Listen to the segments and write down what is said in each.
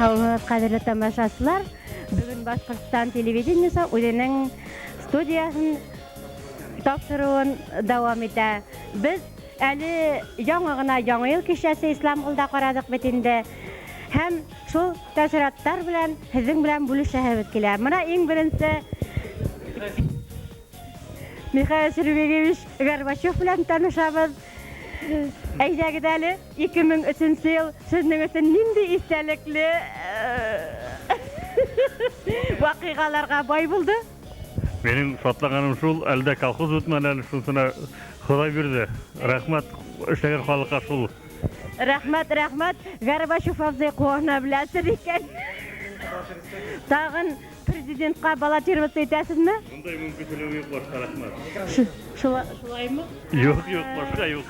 Һаумыһығыҙ, ҡәҙерле тамашасылар! Бөгөн Башҡортостан телевидениеһы үҙенең студияһын тапшырыуын дауам итә. Беҙ әле яңы ғына Яңы йыл кисәсе Исламғолда ҡараҙыҡ бит инде. Һәм шул тәьҫораттар белән һеҙҙең белән бүлешәһебеҙ килә. Мына иң беренсе Михаил Сергеевич Горбачев белән танышабыҙ. Әйҙәгеҙ әле, 2003 йыл сезнең өсөн ниндәй иҫтәлекле ваҡиғаларға бай булды? Минең шатланғаным шул, әле дә колхоз бөтмәне әле, шунысына Хоҙай бирҙе. Рәхмәт эшләгән халыҡҡа шул. Рәхмәт, рәхмәт, Горбачев абзый ҡыуана беләсез икән. Тағын президентҡа баллотироваться итәсезме? Ундай мөмкинселегем юҡ башҡа, рәхмәт. Шулаймы? Юҡ, юҡ, башҡа юҡ.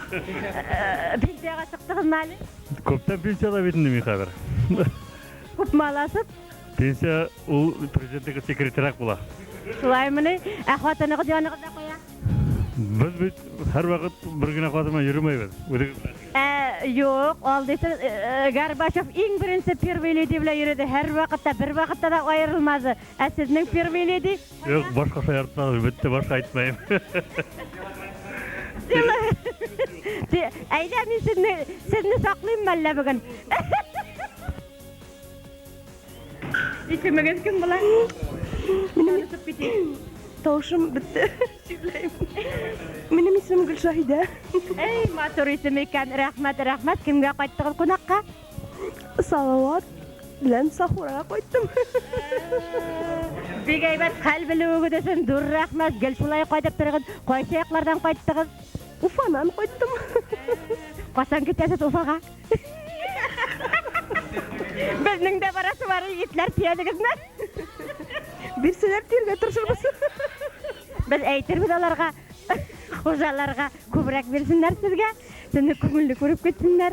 Пенсияға сыҡтығыҙмы әле? Күптән пенсияла бит инде мин хәҙер. Күпме аласыз? Пенсия ул президентнеке секретрак була. Шулаймы ни? Ә хатыныгыҙ янығыҙҙа ҡая? Беҙ бит һәр ваҡыт бер генә хатын менән йөрөмәйбеҙ. Үҙегеҙ беләһегеҙ. Ә, юҡ, алдыйсыз. Горбачев иң беренсе первый леди белән йөрөде. Һәр ваҡытта, бер ваҡытта ла айырылманы. Ә сезнең первый леди? Юҡ, башҡа шаяртмағыҙ, бөттө, башҡа әйтмәйем. Әйҙә, мин сезне саҡлыйым әллә бөгөн? Исемегеҙ кем була? Танышып китик. Тауышым бөттө. Сөйләйем. Минең исемем Гөлшаһиҙә. Эй, матур исем икән. Рәхмәт, рәхмәт. Кемгә ҡайттығыҙ ҡунаҡҡа? Салауат белән Сахураға ҡайттым. Бик әйбәт хәл белеүегеҙ өсөн ҙур рәхмәт. Гел шулай ҡайтып тороғоҙ. Ҡайсы яҡларҙан ҡайттығыҙ? Уфанан ҡайттым. Ҡасан китәсез Уфаға? Беҙҙең дә барасы бар, егетләр, тейәдегеҙме? Бирсәләр тиергә тырышырбыҙ. Беҙ әйтербеҙ аларға, хужаларға күберәк бирһендәр һеҙгә. Һеҙҙе күңелле күреп китһендәр.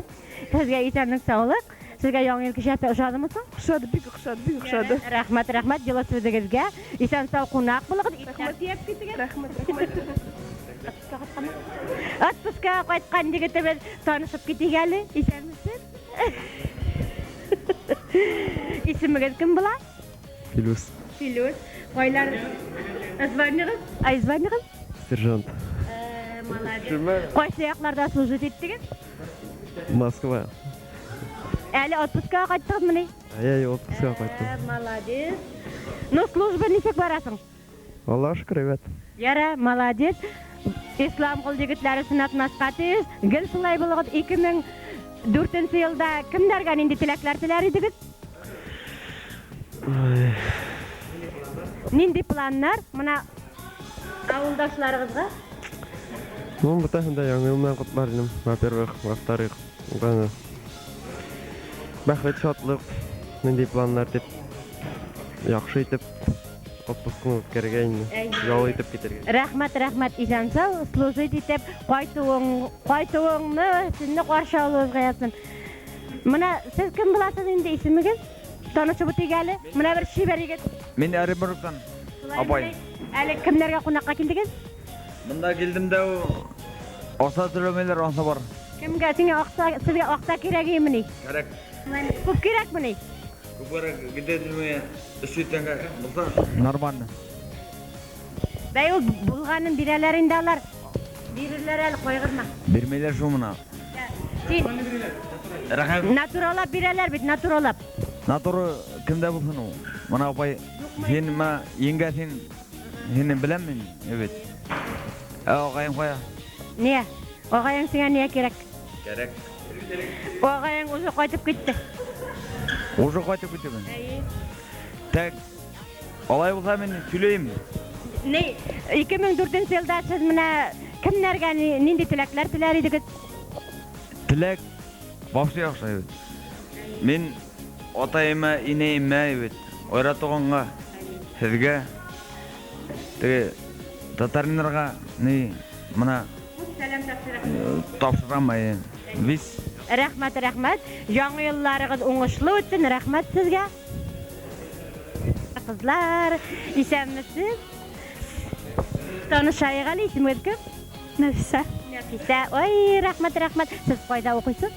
Һеҙгә иҫәнлек, һаулыҡ. Һеҙгә яңы йыл кисәһе оҡшанымы һуң? Оҡшаны, бик оҡшаны, бик оҡшаны. Рәхмәт, рәхмәт йылы һүҙегеҙгә. Иҫән-һау ҡунаҡ булығыҙ. Рәхмәт. Тиәп китегеҙ. Рәхмәт, рәхмәт. Отпускаға ҡайтҡан егетебеҙ танышып китик әле. Иҫәнмесез? Исемегеҙ кем була? Филүс. Филүс. Ҡайлар? Званиегеҙ? Ай, званиегеҙ? Сержант. Молодец. Ҡайсы яҡларҙа служить иттегеҙ? Москва. Әле отпускаға ҡайттығыҙмы ни? Әйе, отпускаға ҡайттым. Молодец. Ну, служба нисек барасың? Аллаға шөкөр, әйбәт. Яра, молодец. Исламғол егетләре сынатмаҫҡа тейеш. Гел шулай булығыҙ. 2004 йылда кемдәргә ниндәй теләкләр теләр инегеҙ? Ой. Ниндәй планнар? Мына ауылдашларығыҙға? Ну, бөтәһен дә яңы йыл менән ҡотлар инем. Во-первых, во-вторых, уғаны бәхет, шатлыҡ, ниндәй планнар тип яҡшы итеп отпускны үткәрергә инде, Әйе. ял итеп китергә. Рәхмәт, рәхмәт, иҫән-һау, служить итеп ҡайтыуыңны һине ҡаршы алыуығыҙға яҙһын. Мына һеҙ кем буласыз инде, исемегеҙ? Танышып үтик әле. Мына бер сибәр егет. Мин Оренбургтан. Шулай Апай. мени? Әле кемдәргә ҡунаҡҡа килдегеҙ? Бында килдем дә аҡса түләмәйләр, аҡса бар. Кемгә? Һиңә аҡса, һеҙгә аҡса кәрәк име ни? Кәрәк. Күп кәрәкме ни? Күп кәрәк, китә белмәй, өс йөҙ тәңкә булһа, нормально. Бәй, ул булғанын бирәләр инде алар. Бирерләр әле, ҡайғырма. Бирмәйләр шул мына. Син Рәхмәт. Натуралап бирәләр бит, натуралап. Натуры кемдә булһын ул? Мына апай, һин мына еңгә, һин һине беләм мин, бит. Ә ағайың ҡая? Ниә? Ағайың сиңә ниә кәрәк? Кәрәк. Ағайың уже ҡайтып китте. Уже ҡайтып киттеме? Әйе. Так, алай булһа мин сөйләйем. Ни, 2004 йылда һеҙ мына кемдәргә ниндәй теләкләр теләр инегеҙ? Теләк вообще яҡшы бит. Мин атайыма, инәйемә бит, Айрат туғанға, һеҙгә, теге татаринларға ни мына Сәләм тапшырам. Тапшырам, әйе. Вис. Рәхмәт, рәхмәт. Яңы йылларығыҙ уңышлы үтһен, рәхмәт һеҙгә. Ҡыҙлар, иҫәнмесез? Танышайыҡ әле, исемегеҙ кем? Нәфисә. Нәфисә. Ой, рәхмәт, рәхмәт. Һеҙ ҡайҙа уҡыйһығыҙ?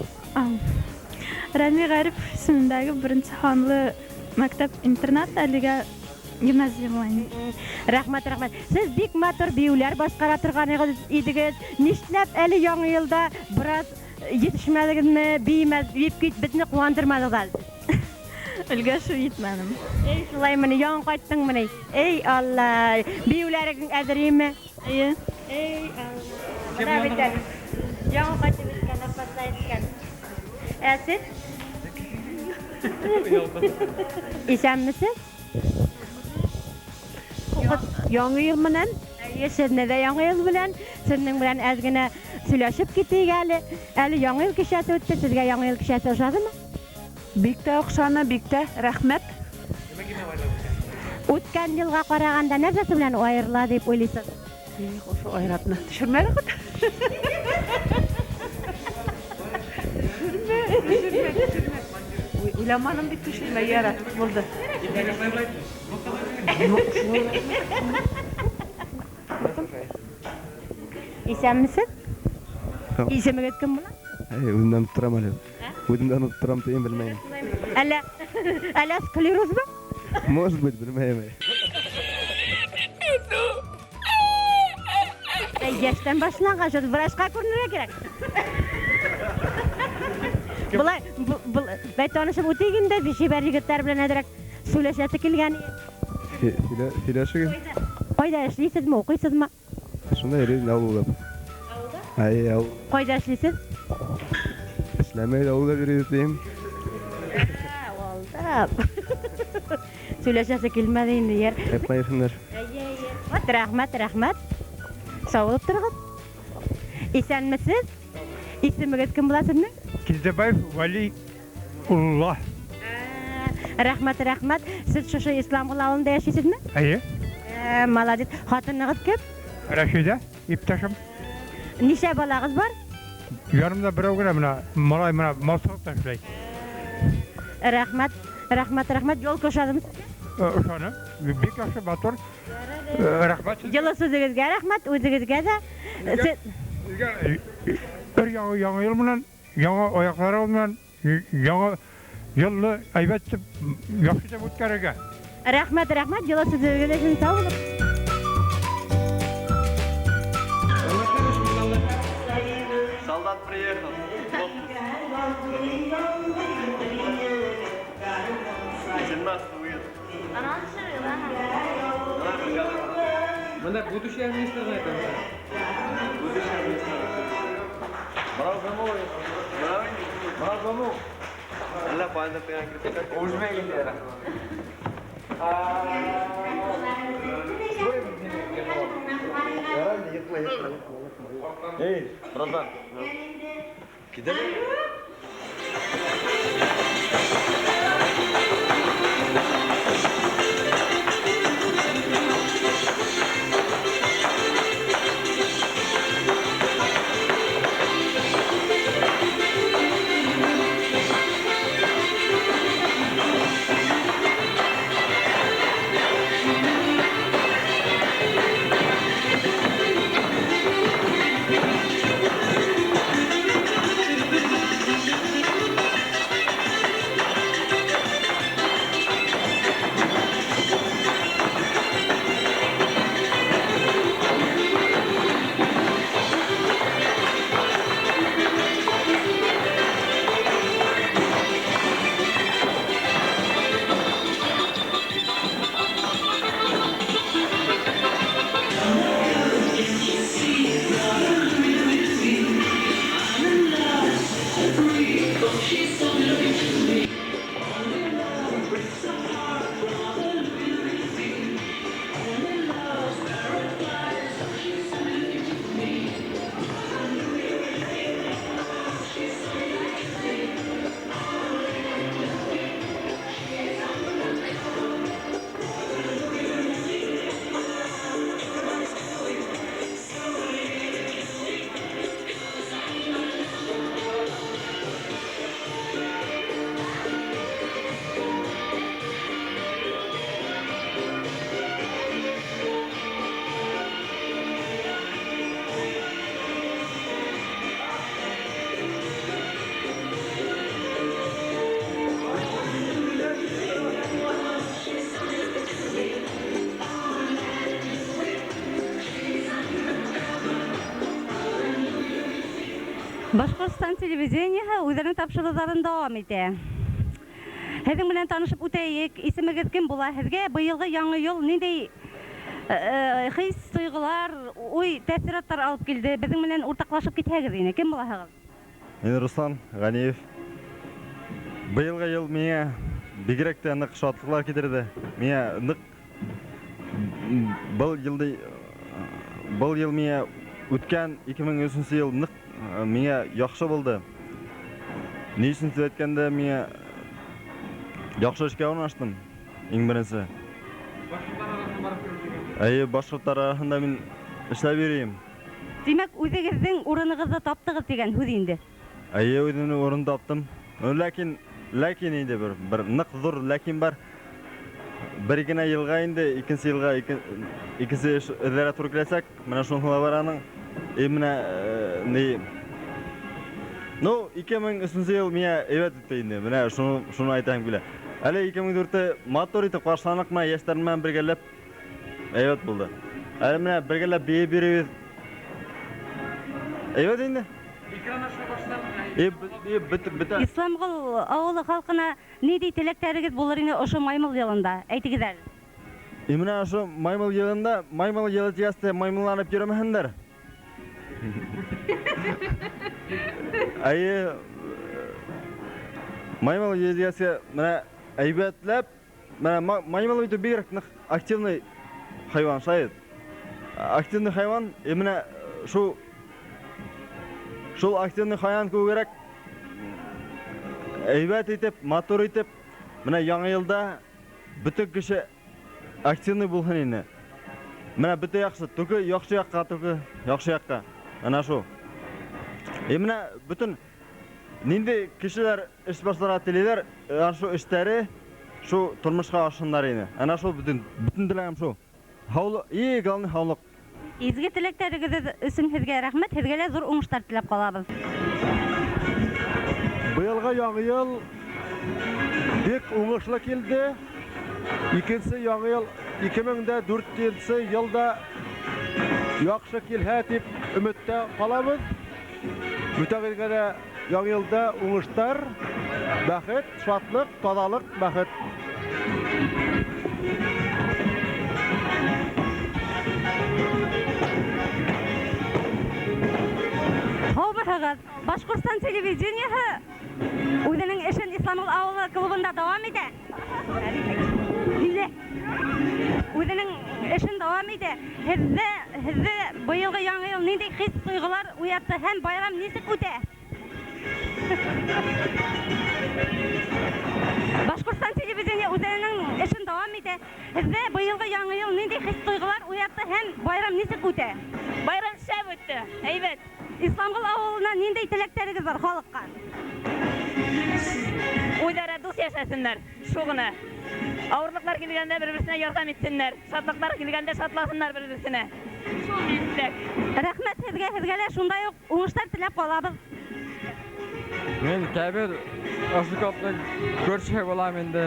Рәми Ғәрипов исемендәге беренсе һанлы мәктәп-интернат әлегә гимназия була инде. Рәхмәт, рәхмәт. Сез бик матур биюләр башкара торган идегез. Нишләп әле яңа елда бераз етешмәдегезме, биемәс, биеп кит, безне куандырмадыгыз әле. Өлгәшеп етмәнем. Эй, шулаймыни, яңа кайттыңмыни? Эй, Алла, биюләрең әзерме? Әйе. Эй, Алла. Менә бит әле. Яңа кайтып беткән, апасы әйткән. Ә сез? Исәнмесез? Яңа ел менән. Әйе, сезне дә яңа ел белән, сезнең белән әз генә сөйләшеп китик әле. Әле яңа ел кичәсе үтте, сезгә яңа ел кичәсе ошадымы? Бик тә охшаны, бик тә рәхмәт. Үткән елга караганда нәрсәсе белән аерыла дип уйлыйсыз? Ошо айратны төшермәле хат. Төшермә, төшермә, төшермә. Уйламаным бит төшермә, яра, булды. Исәнмесез? Исемегез кем була? Әй, үземдән оттырам әле. Үземдән оттырам дигән белмәйм. Әллә, әллә склерозмы? Может быть, белмәйм. Яшьтән башланган, шул врачка күренергә кирәк. Болай, бәй танышып үтик инде, чибәр егетләр белән әзрәк сөйләшәсе килгән. Сөйләшегез. Кайда эшлисезме, укыйсызмы? Шунда йөрим, авылда. Авылда? Әйе, авыл. Кайда эшлисез? Эшләмәй, авылда йөрибез дим. Авылда. Сөйләшәсе килмәде инде, яр. Әйтмәйсеңнәр. Әйе, әйе. Вот, рәхмәт, рәхмәт. Сау булып торыгыз. Исәнмесез? Исемегез кем була сезнең? Килдебаев Вали Улла. Рәхмәт, рәхмәт. Сез шушы Исламгол авылында яшисезме? Әйе. Молодец. Хатыныгыз кем? Рәшидә, иптәшем. Ничә балагыз бар? Ярымда берәү генә менә малай менә малсызлыкта эшләй. Рәхмәт, рәхмәт, рәхмәт. Юл ошадымы сезгә? Ошаны. Бик яхшы, матур. Рәхмәт. Җылы сүзегезгә рәхмәт, үзегезгә дә. Сезгә бер яңа яңа ел белән, яңа аяклары белән, яңа елны әйбәт итеп, яхшы итеп үткәрергә. Рәхмәт, рәхмәт. Җылы сүзегез өчен сау булыгыз. Солдат приехал. Менә будущее министрны әйтәм. Будущее министр. Брал домой. Брал домой. Әллә каян дигән кирпечләр. Үземә килде. Эй, братан. Китәме? Башҡортостан телевидениеһы үҙенең тапшырыуҙарын дауам итә. Һеҙҙең менән танышып үтәйек. Исемегеҙ кем була? Һеҙгә быйылғы яңы йыл ниндәй хис, тойғолар, уй, тәьҫораттар алып килде? Беҙҙең менән уртаҡлашып китһәгеҙ ине. Кем булаһығыҙ? Мин Руслан Ғәниев. Быйылғы йыл миңә бигерәк тә ныҡ шатлыҡлар килтерҙе. Миңә ныҡ был йылды, был йыл миңә үткән 2003 йыл ныҡ миңә яҡшы булды. Ни өсөн тип әйткәндә, миңә яҡшы эшкә урынлаштым, иң беренсе. Әйе, башҡорттар араһында мин эшләп йөрөйөм. Тимәк, үҙегеҙҙең урынығыҙҙы таптығыҙ тигән һүҙ инде. Әйе, үҙемдең урынымды таптым. Ләкин, ләкин инде бер ныҡ ҙур ләкин бар. Бер генә йылға инде, икенсе йылға, икенсе эш эҙләргә тура киләсәк. Менә шуныһы ла бар аның. И менә, ни, ну, 2003 йыл миңә әйбәт үтте инде. Менә шуны әйтәһем килә. Әле 2004-тә матур итеп ҡаршыланыҡ, менә йәштәр менән бергәләп әйбәт булды. Әле менә бергәләп бейеп йөрөйбөҙ. Әйбәт инде. Бөтә. Исламғол ауылы халҡына ниндәй теләктәрегеҙ булыр ине ошо маймыл йылында? Әйтегеҙ әле. И менә ошо маймыл йылында, маймыл йылы тигәс тә маймылланып йөрөмәһендәр. Әйе, маймыл йылы тигәс тә менә әйбәтләп, менә маймыл бит бигерәк ныҡ активный хайуан, шулай бит. Активный хайуан, и менә шул активный хайуан кеүегерәк әйбәт итеп, матур итеп, менә яңы йылда бөтөн кеше активный булһын ине. Менә бөтә яҡшы, түге яҡшы яҡҡа, түге яҡшы яҡҡа. Ана шул. И менә бөтөн ниндәй кешеләр эш башларға теләйҙәр, ана шул эштәре шул тормошҡа ашһындар ине. Ана шул бөтөн теләгем шул. Һаулыҡ, иң главный һаулыҡ. Изге теләктәрегеҙ өсөн һеҙгә рәхмәт, һеҙгә лә ҙур уңыштар теләп ҡалабыҙ. Быйылғы яңы йыл бик уңышлы килде. Икенсе яңы йыл 2004 йылда яҡшы килһә тип өмөттә ҡалабыҙ. Бөтәгеҙгә лә яңы йылда уңыштар, бәхет, шатлыҡ, таҙалыҡ, бәхет. Һаумыһығыҙ! Башҡортостан телевидениеһы үҙенең эшен Исламғол ауылы клубында дауам итә. Һөйлә. Үҙенең эшен дауам итә. Һеҙҙе быйылғы яңы йыл ниндәй хис-тойғолар уятты һәм байрам нисек үтә? Башҡортостан телевидение үҙенең эшен дауам итә. Һеҙҙе быйылғы яңы йыл ниндәй хис-тойғолар уятты һәм байрам нисек үтә? Байрам шәп үтте, әйбәт. Исламғол ауылына ниндәй теләктәрегеҙ бар халыҡҡа? Үҙ-ара дуҫ йәшәһендәр, шул ғына. Ауырлыҡтар килгәндә бер-береһенә ярҙам итһендәр, шатлыҡтар килгәндә шатлаһындар бер-береһенә. Шул минең теләк. Рәхмәт һеҙгә, һеҙгә лә шундай уҡ уңыштар теләп ҡалабыҙ. Мин Кәбир Ашыҡовтың күршеһе булам инде.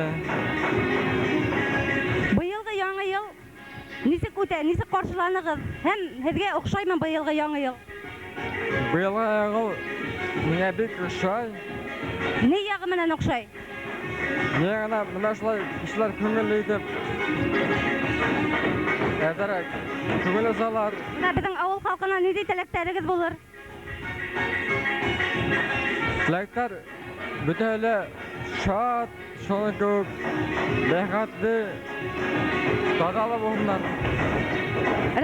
Быйылғы яңы йыл нисек үтә, нисек ҡаршыланығыҙ? Һәм һеҙгә оҡшаймы быйылғы яңы йыл? Быйылғы яңы йыл миңә бик оҡшай. Ни яғы менән оҡшай? Миңә генә бына шулай кешеләр күңелле итеп, әҙерәк күңел асалар. Бына беҙҙең ауыл халҡына ниндәй теләктәрегеҙ булыр? Теләктәр бөтәһе лә шат, шуның кеүек рәхәтле, таҙалы булһындар.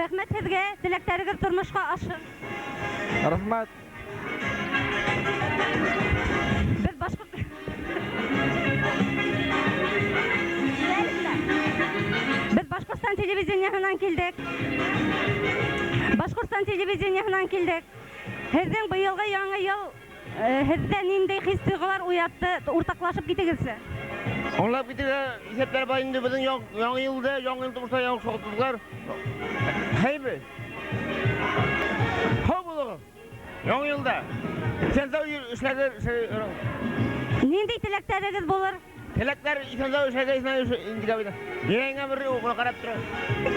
Рәхмәт һеҙгә, теләктәрегеҙ тормошҡа ашһын. Рәхмәт. Беҙ башҡорт Беҙ Башҡортостан телевидениеһынан килдек. Башҡортостан телевидениеһынан килдек. Һеҙҙең быйылғы яңы йыл һеҙҙә ниндәй хис-тойғолар уятты? Уртаҡлашып китегеҙсе. Аңлап китергә иҫәптәр бар инде беҙҙең яңы йылда, яңы йыл тормошта яңы шатлыҡлар. Һәйбе. Һау булығыҙ. Яңы йылда. Иҫән-һау эшләргә, эшләргә. Ниндәй теләктәрегеҙ булыр? Теләктәр иҫән-һау эшләргә, иҫән-һау инде бит. Йәңә бер уҡ ҡарап тора.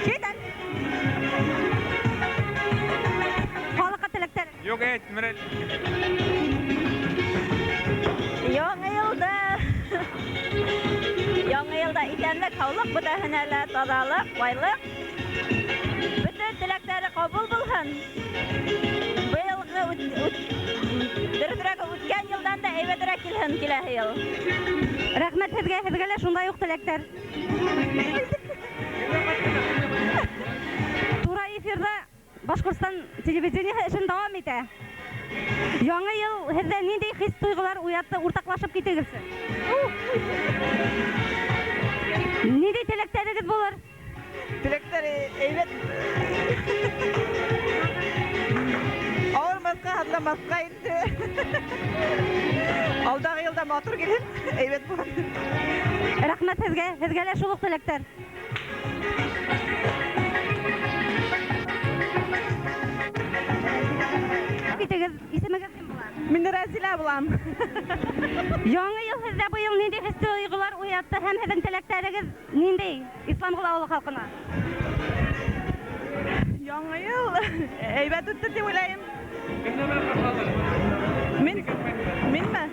Китән. Халыҡҡа теләктәр. Юк, әйт, менә. Яңа елда Яңа елда иҫәнлек, һаулыҡ бөтәһенә лә, таҙалыҡ, байлыҡ. Бөтә теләктәре ҡабул булһын. Быйылғы дөрөҫөрәге үткән йылдан да һәйбәтерәк килһен киләһе йыл. Рәхмәт һеҙгә, һеҙгә лә шундай уҡ теләктәр. Тура эфирҙа Башҡортостан телевидениеһы эшен дауам итә. Яңы йыл һеҙҙә ниндәй хис-тойғолар уятты, уртаҡлашып китегеҙсе. Ниндәй теләктәрегеҙ булыр? Теләктәр әйбәт. Ауырмаҫҡа, һаҙламаҫҡа инде. Алдағы йылда матур килһен, әйбәт булыр. Рәхмәт һеҙгә, һеҙгә лә шул уҡ теләктәр. Китегеҙ, исемегеҙ кем була? Мин Рәзилә булам. Яңы йыл һеҙҙә быйыл ниндәй хис-тойғолар уятты һәм һеҙҙең теләктәрегеҙ ниндәй Исламғол ауылы халҡына? Яңы йыл әйбәт үтте тип уйлайым. Минме?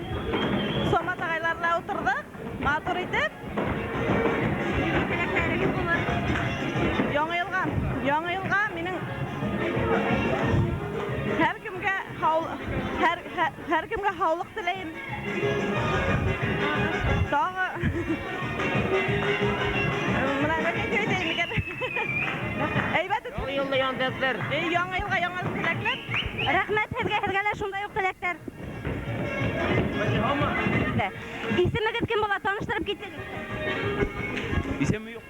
Самат ағайлар менән ултырҙыҡ, матур итеп. Теләктәрегеҙ булыр? Яңы йылға, яңы йылға минең һәр кемгә һәр кемгә һаулыҡ теләйем. Тағы мына нәмә тип әйтәйем икән? Әйбәт үтте. Яңы йылда яңы теләктәр. Эй, яңы йылға яңы теләкләр. Рәхмәт һеҙгә, һеҙгә лә шундай уҡ теләктәр. Исемегеҙ кем була? Таныштырып китегеҙ. Исемем юҡ.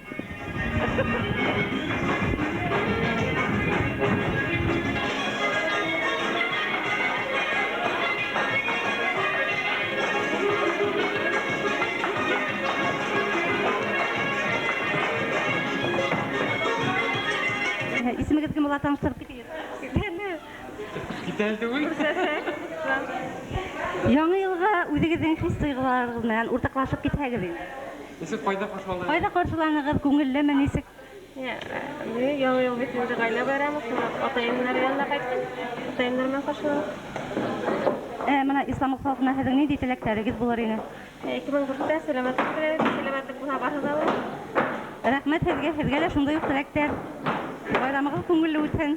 Исемегеҙ кем була? Таныштырып китегеҙ. Китәл түгел. Яңы йылға үҙегеҙҙең хис-тойғоларығыҙ менән уртаҡлашып китһәгеҙ инде. Нисек, ҡайҙа ҡаршыланығыҙ? Ҡайҙа ҡаршыланығыҙ, күңеллеме, нисек? Яңы йыл бит инде ғаилә байрамы, шуңа атайымдар янына ҡайттым. Атайымдар менән ҡаршыланыҡ. Мына Исламғол халҡына һеҙҙең ниндәй теләктәрегеҙ булыр ине? 2004-тә сәләмәтлек теләйбеҙ, сәләмәтлек булһа барыһы ла булыр. Рәхмәт һеҙгә, һеҙгә лә шундай уҡ теләктәр. Байрамығыҙ күңелле үтһен.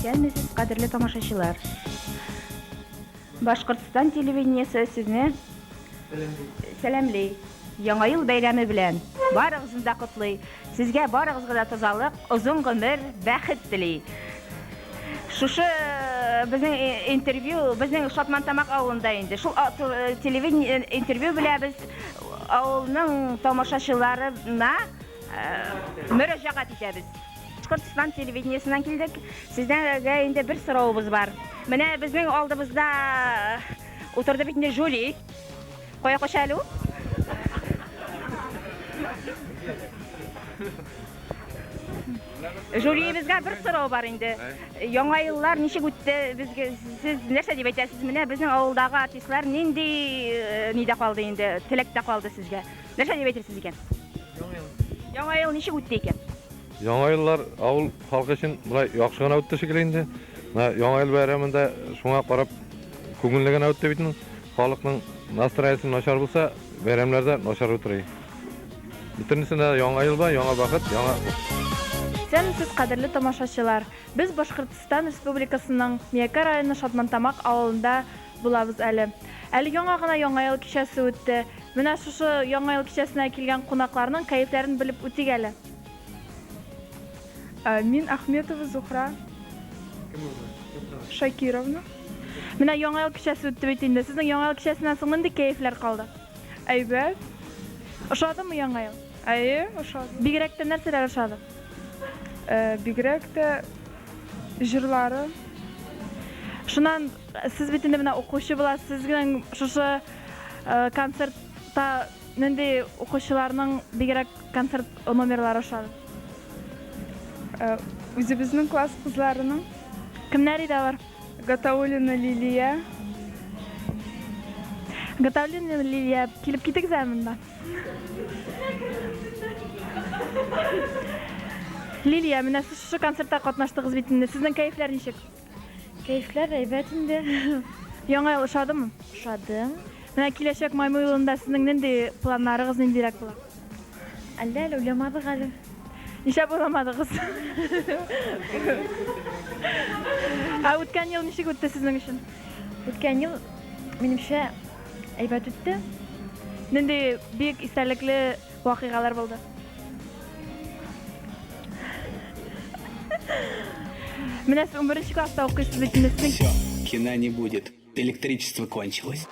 Исәнмесез, ҡәҙерле тамашасылар. Башҡортостан телевидениеһы һеҙҙе сәләмләй. Яңы йыл бәйрәме белән барығыҙҙы да ҡотлай. Һеҙгә барығыҙға ла таҙалыҡ, оҙон ғүмер, бәхет теләй. Шушы беҙҙең интервью, беҙҙең Шатмантамаҡ ауылында инде. Шул телевидение интервью белән беҙ ауылның тамашасыларына мөрәжәғәт итәбеҙ. Башҡортостан телевидениесенән килдек. Һеҙҙән инде бер һорауыбыҙ бар. Менә беҙҙең алдыбыҙҙа ултырҙы бит инде жюри. Ҡая ҡош әле ул? Жюриебеҙгә бер һорау бар инде. Яңы йыллар нисек үтте? Беҙгә һеҙ нәрсә тип әйтәһегеҙ? Менә беҙҙең ауылдағы артистлар ниндәй ниҙә ҡалды инде, теләктә ҡалды һеҙгә? Нәрсә тип әйтерһегеҙ икән? Яңы йыл нисек үтте икән? Яңы йыллар ауыл халҡы өсөн былай яҡшы ғына үтте шикелле инде. Мына Яңы йыл байрамында шуңа ҡарап күңелле генә үтте бит инде. Халыҡның настроениеһы насар булһа, байрамлар ҙа насар үтер. Бөтөнөһөнә яңы йыл бар, яңы бәхет, яңы Исәнмесез, ҡәҙерле тамашасылар. Беҙ Башҡортостан Республикасының Миәкә районы Шатмантамаҡ ауылында булабыҙ әле. Әле яңы ғына Яңы йыл кисәсе үтте. Менә шушы Яңы йыл кисәсенә килгән ҡунаҡларның кәйефләрен белеп үтик әле. Мин Ахметова Зухра Шакировна. Менә Яңы йыл кисәсе үтте бит инде. Сезнең Яңы йыл кисәсеннән соң нинди кәйефләр ҡалды? Әйбәт. Ошадымы Яңы йыл? Әйе, ошады. Бигерәк тә нәрсәләр ошады? Бигерәк тә Җырлары. Шуннан сез бит инде менә укучы буласыз, сезнең шушы концертта нинди укучыларның бигрәк концерт номерлары ошады? Үзебезнең класс кызларының. Кемнәр иде алар? Гатауллина Лилия. Гатауллина Лилия, килеп китегез әле монда. Лилия, менә сез шушы концертта катнаштыгыз бит инде. Сезнең кәефләр ничек? Кәефләр әйбәт инде. Яңа ел ошадымы? Ошады. Менә киләчәк маймыл елында сезнең нинди планнарыгыз ниндирәк була? Әллә әле уйламадык әле. Нишләп уйламадыгыз? Ә үткән ел ничек үтте сезнең өчен? Үткән ел, минемчә, әйбәт үтте. Нинди бик истәлекле вакыйгалар булды? Менә сез 11 класста укыйсыз бит инде. Все, кино не будет. Электричество кончилось.